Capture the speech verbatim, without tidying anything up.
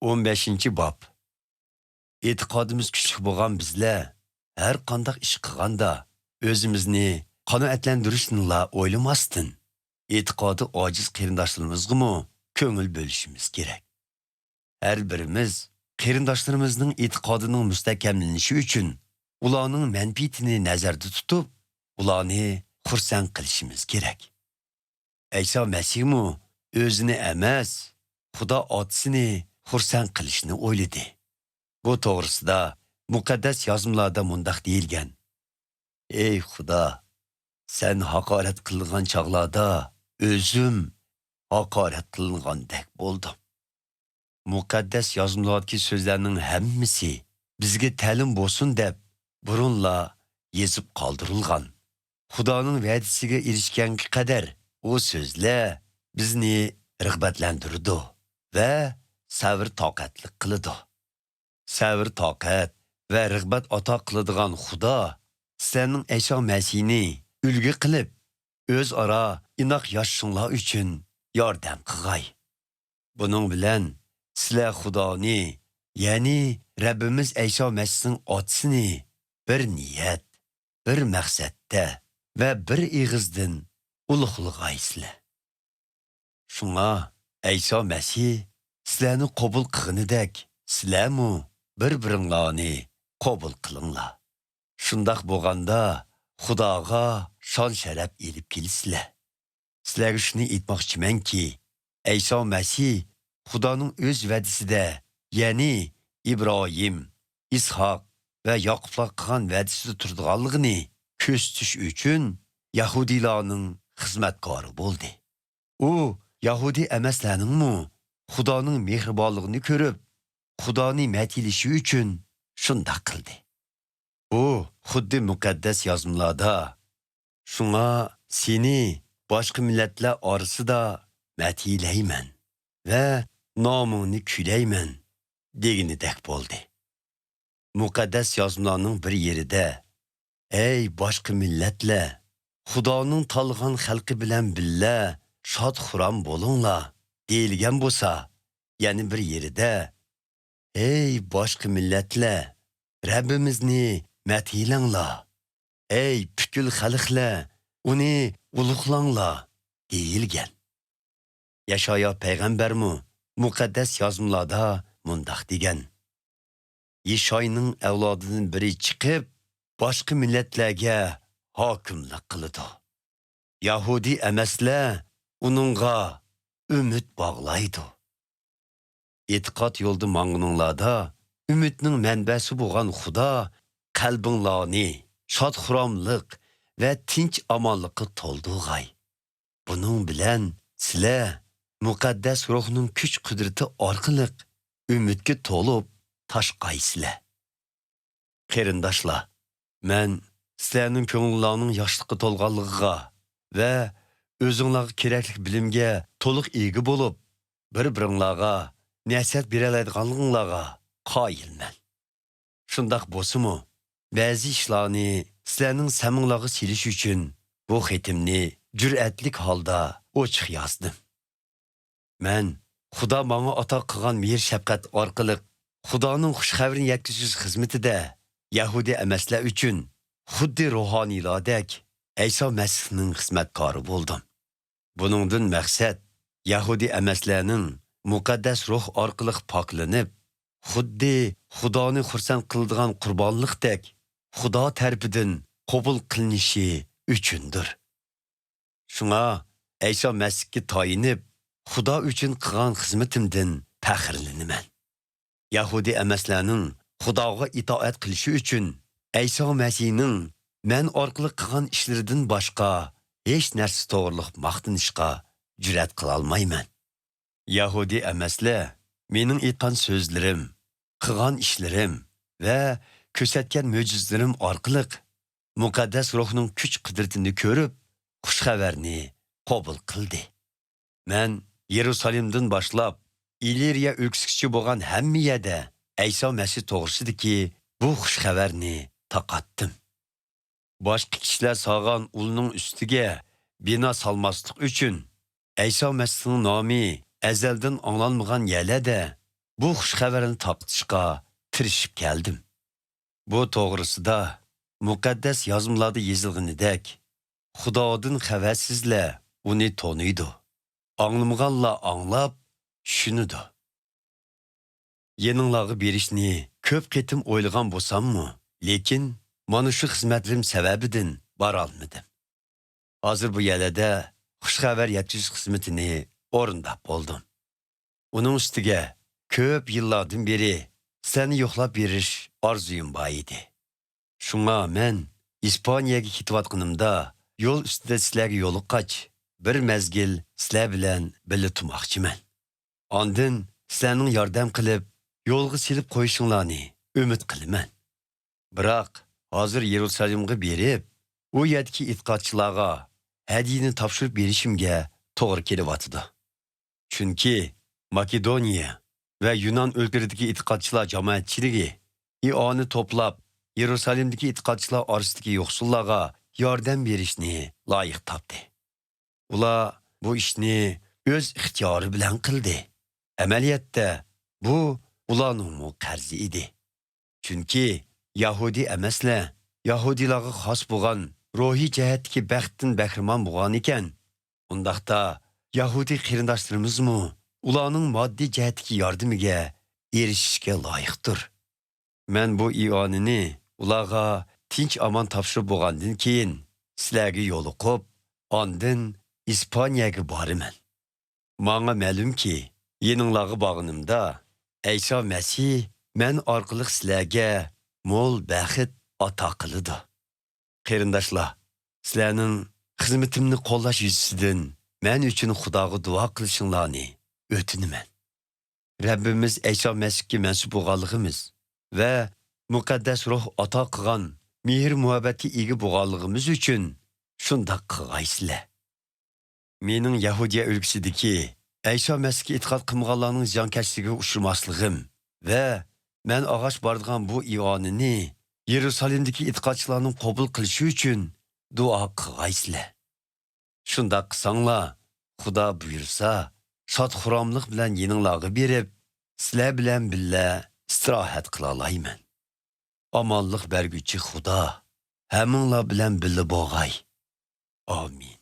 ئون بەشىنچى باب. ئېتىقادىمىز كۈچلۈك بولغان بىزلەر ھەر قانداق ئىش قىلغاندا، ئۆزىمىزنى قانائەتلەندۈرۈشنىلا ئويلىماستىن، ئېتىقادى ئاجىز قېرىنداشلىرىمىزغىمۇ كۆڭۈل بۆلۈشىمىز كېرەك. ھەر بىرىمىز قېرىنداشلىرىمىزنىڭ ئېتىقادىنىڭ مۇستەھكەملىنىشى ئۈچۈن، ئۇلارنىڭ مەنپىئىتىنى نەزەردە تۇتۇپ، ئۇلارنى خۇرسەن قىلىشىمىز كېرەك. ئەيسا مەسىھمۇ ئۆزىنى ئەمەس، خۇدا ئاتىسىنى خۇرسەن قىلىشنى ئويلىدى. بۇ توغرىسىدا مۇقەددەس يازمىلاردا مۇنداق دېيىلگەن: «ئەي خۇدا، سەن ھاقارەت قىلىنغان چاغلاردا ئۆزۈم ھاقارەت قىلىنغاندەك بولدۇم.» مۇقەددەس يازمىلاردىكى سۆزلەرنىڭ ھەممىسى بىزگە تەلىم بولسۇن دەپ بۇرۇنلا يېزىپ قالدۇرۇلغان. خۇدانىڭ ۋەدىسىگە ئېرىشكەنگە قەدەر ئۇ سۆزلەر بىزنى رىغبەتلەندۈرىدۇ ۋە سەۋر-تاقەتلىك قىلىدۇ. سەۋر-تاقەت ۋە رىغبەت ئاتا قىلىدىغان خۇدا سىلەرنىڭ ئەيسا مەسىھنى ئۈلگە قىلىپ، ئۆزئارا ئىناق ياشىشىڭلار ئۈچۈن ياردەم قىلغاي. بۇنىڭ بىلەن سىلەر خۇدانى، يەنى رەببىمىز ئەيسا مەسىھنىڭ ئاتىسىنى بىر نىيەت، بىر مەقسەتتە ۋە بىر ئېغىزدىن ئۇلۇغلىغايسىلەر. شۇڭا ئەيسا مەسىھ سىلەرنى قوبۇل قىلغىنىدەك، سىلەرمۇ بىر-بىرىڭلارنى قوبۇل قىلىڭلار. شۇنداق بولغاندا، خۇداغا شان-شەرەپ ئېلىپ كېلىسىلەر. سىلەرگە شۇنى ئېيتماقچىمەنكى، ئەيسا مەسىھ خۇدانىڭ ئۆز ۋەدىسىدە، يەنى ئىبراھىم، ئىسھاق ۋە ياقۇپلار قىلغان ۋەدىسىدە تۇرىدىغانلىقىنى كۆرسىتىش ئۈچۈن يەھۇدىيلارنىڭ خىزمەتكارى بولدى. ئۇ يەھۇدىي ئەمەسلەرنىڭمۇ خۇدانىڭ مېھرىبانلىقىنى كۆرۈپ، خۇدانى مەدھىيلىشى ئۈچۈن شۇنداق قىلدى. بۇ خۇددى مۇقەددەس يازمىلاردا: «شۇڭا سېنى باشقا مىللەتلەر ئارىسىدا مەدھىيلەيمەن ۋە نامىڭنى كۈيلەيمەن» دېگىنىدەك بولدى. مۇقەددەس يازمىلارنىڭ بىر يېرىدە: «ئەي باشقا مىللەتلەر، خۇدانىڭ تاللىغان خەلقى بىلەن بىللە شاد-خۇرام بولۇڭلار» دېيىلگەن بولسا، يەنە بىر يېرىدە: «ئەي باشقا مىللەتلەر، رەببىمىزنى مەدھىيلەڭلار! ئەي پۈتكۈل خەلقلەر، ئۇنى ئۇلۇغلاڭلار!» دېيىلگەن. يەشايا پەيغەمبەرمۇ مۇقەددەس يازمىلاردا مۇنداق دېگەن: «يىشاينىڭ ئەۋلادىدىن بىرى چىقىپ، باشقا مىللەتلەرگە ھاكىملىق قىلىدۇ. يەھۇدىي ئەمەسلەر ئۇنىڭغا ئۈمىد باغلايدۇ.» ئېتىقاد يولىدا ماڭغىنىڭلاردا، ئۈمىدنىڭ مەنبەسى بولغان خۇدا قەلبىڭلارنى شاد-خۇراملىق ۋە تىنچ-ئامانلىققا تولدۇرغاي. بۇنىڭ بىلەن سىلەر مۇقەددەس روھنىڭ كۈچ-قۇدرىتى ئارقىلىق ئۈمىدكە تولۇپ تاشقايسىلەر. قېرىنداشلار، مەن سىلەرنىڭ كۆڭۈللەرنىڭ ياخشىلىققا تولغانلىقىغا ۋە ئۆزۈڭلارغا كېرەكلىك بىلىمگە تولۇق ئىگە بولۇپ، بىر-بىرىڭلارغا نەسىھەت بېرەلەيدىغانلىقىڭلارغا قايىلمەن. شۇنداق بولسىمۇ، بەزى ئىشلارنى سىلەرنىڭ سەمىڭلارغا سېلىش ئۈچۈن بۇ خېتىمنى جۈرئەتلىك ھالدا ئوچۇق يازدىم. مەن خۇدا ماڭا ئاتا قىلغان مېھىر-شەپقەت ئارقىلىق خۇدانىڭ خۇش خەۋىرىنى يەتكۈزۈش خىزمىتىدە يەھۇدىي ئەمەسلەر ئۈچۈن خۇددى روھانىيلاردەك ئەيسا مەسىھنىڭ خىزمەتكارى بولدۇم. بۇنىڭدىن مەقسەت يەھۇدىي ئەمەسلەرنىڭ مۇقەددەس روھ ئارقىلىق پاكلىنىپ، خۇددى خۇدانى خۇرسەن قىلىدىغان قۇربانلىقتەك خۇدا تەرىپىدىن قوبۇل قىلىنىشى ئۈچۈندۇر. شۇڭا ئەيسا مەسىھكە تايىنىپ، خۇدا ئۈچۈن قىلغان خىزمىتىمدىن پەخىرلىنىمەن. يەھۇدىي ئەمەسلەرنىڭ خۇداغا ئىتائەت قىلىشى ئۈچۈن ئەيسا مەسىھنىڭ مەن ئارقىلىق قىلغان ئىشلىرىدىن باشقا ھېچ نەرسە توغرىلىق ماختىنىشقا جۈرئەت قىلالمايمەن. يەھۇدىي ئەمەسلەر مېنىڭ ئېيتقان سۆزلىرىم، قىلغان ئىشلىرىم ۋە كۆرسەتكەن مۆجىزىلىرىم ئارقىلىق مۇقەددەس روھنىڭ كۈچ-قۇدرىتىنى كۆرۈپ، خۇش خەۋەرنى قوبۇل قىلدى. مەن يېرۇسالېمدىن باشلاپ ئىلىرىيە ئۆلكىسىگىچە بولغان ھەممە يەردە ئەيسا مەسىھ توغرىسىدىكى بۇ خۇش خەۋەرنى تارقاتتىم. باشقا كىشىلەر سالغان ئۇلنىڭ ئۈستىگە بىنا سالماسلىق ئۈچۈن، ئەيسا مەسىھنىڭ نامى ئەزەلدىن ئاڭلانمىغان يەرلەردە بۇ خۇش خەۋەرنى تارقىتىشقا تىرىشىپ كەلدىم. بۇ توغرىسىدا مۇقەددەس يازمىلاردا يېزىلغىنىدەك، خۇدادىن خەۋەرسىزلەر ئۇنى تونۇيدۇ. ئاڭلىمىغانلار ئاڭلاپ چۈشىنىدۇ. يېنىڭلارغا بېرىشنى كۆپ قېتىم ئويلىغان بولساممۇ، لېكىن مانا شۇ خىزمەتلىرىم سەۋەبىدىن بارالمىدىم. ھازىر بۇ يەرلەردە خۇش خەۋەر يەتكۈزۈش خىزمىتىنى ئورۇنداپ بولدۇم. ئۇنىڭ ئۈستىگە كۆپ يىللاردىن بېرى سىلەرنى يوقلاپ بېرىش ئارزۇيۇم بار ئىدى. شۇڭا مەن ئىسپانىيەگە كېتىۋاتقىنىمدا يول ئۈستىدە سىلەرگە يولۇققاچ، بىر مەزگىل سىلەر بىلەن بىللە تۇرماقچىمەن. ئاندىن سىلەرنىڭ ياردەم قىلىپ، يولغا سېلىپ قويۇشۇڭلارنى ئۈمىد قىلىمەن. بىراق، ھازىر يېرۇسالېمغا بېرىپ، ئۇ يەردىكى ئېتىقادچىلارغا ھەدىيىنى تاپشۇرۇپ بېرىشىمگە توغرا كېلىۋاتىدۇ. چۈنكى ماكېدونىيە ۋە يۇنان ئۆلكىلىرىدىكى ئېتىقادچىلار جامائەتچىلىكى ئىئانە توپلاپ، يېرۇسالېمدىكى ئېتىقادچىلار ئارىسىدىكى يوقسۇللارغا ياردەم بېرىشنى لايىق تاپتى. ئۇلار بۇ ئىشنى ئۆز ئىختىيارى بىلەن قىلدى. ئەمەلىيەتتە، بۇ ئۇلارنىڭمۇ قەرزى ئىدى. چۈنكى يەھۇدىي ئەمەسلەر يەھۇدىيلارغا خاس بولغان روھىي جەھەتتىكى بەختتىن بەھرىمەن بولغانىكەن، ئۇنداقتا يەھۇدىي قېرىنداشلىرىمىزمۇ ئۇلارنىڭ ماددىي جەھەتتىكى ياردىمىگە ئېرىشىشكە لايىقتۇر. مەن بۇ ئىئانىنى ئۇلارغا تىنچ-ئامان تاپشۇرۇپ بولغاندىن كېيىن، سىلەرگە يولۇقۇپ، ئاندىن ئىسپانىيەگە بارىمەن. ماڭا مەلۇمكى، يېنىڭلارغا بارغىنىمدا، ئەيسا مەسىھ مەن ئارقىلىق سىلەرگە مول بەخت ئاتا قىلىدۇ. قېرىنداشلار، سىلەرنىڭ خىزمىتىمنى قوللاش يۈزىسىدىن مەن ئۈچۈن خۇداغا دۇئا قىلىشىڭلارنى ئۆتۈنىمەن. رەببىمىز ئەيسا مەسىھكە مەنسۇپ بولغانلىقىمىز ۋە مۇقەددەس روھ ئاتا قىلغان مېھىر-مۇھەببەتكە ئىگە بولغانلىقىمىز ئۈچۈن شۇنداق قىلغايسىلەر. مېنىڭ يەھۇدىيە ئۆلكىسىدىكى ئەيسا مەسىھكە ئېتىقاد قىلمىغانلارنىڭ زىيانكەشلىكىگە ئۇچرىماسلىقىم ۋە مەن ئالغاچ بارىدىغان بۇ ئىئانىنى يېرۇسالېمدىكى ئېتىقادچىلارنىڭ قوبۇل قىلىشى ئۈچۈن دۇئا قىلغايسىلەر. شۇنداق قىلساڭلار، خۇدا بۇيرۇسا، شاد-خۇراملىق بىلەن يېنىڭلارغا بېرىپ، سىلەر بىلەن بىللە ئىستىراھەت قىلالايمەن. ئامانلىق بەرگۈچى خۇدا ھەممىڭلار بىلەن بىللە بولغاي. ئامىن.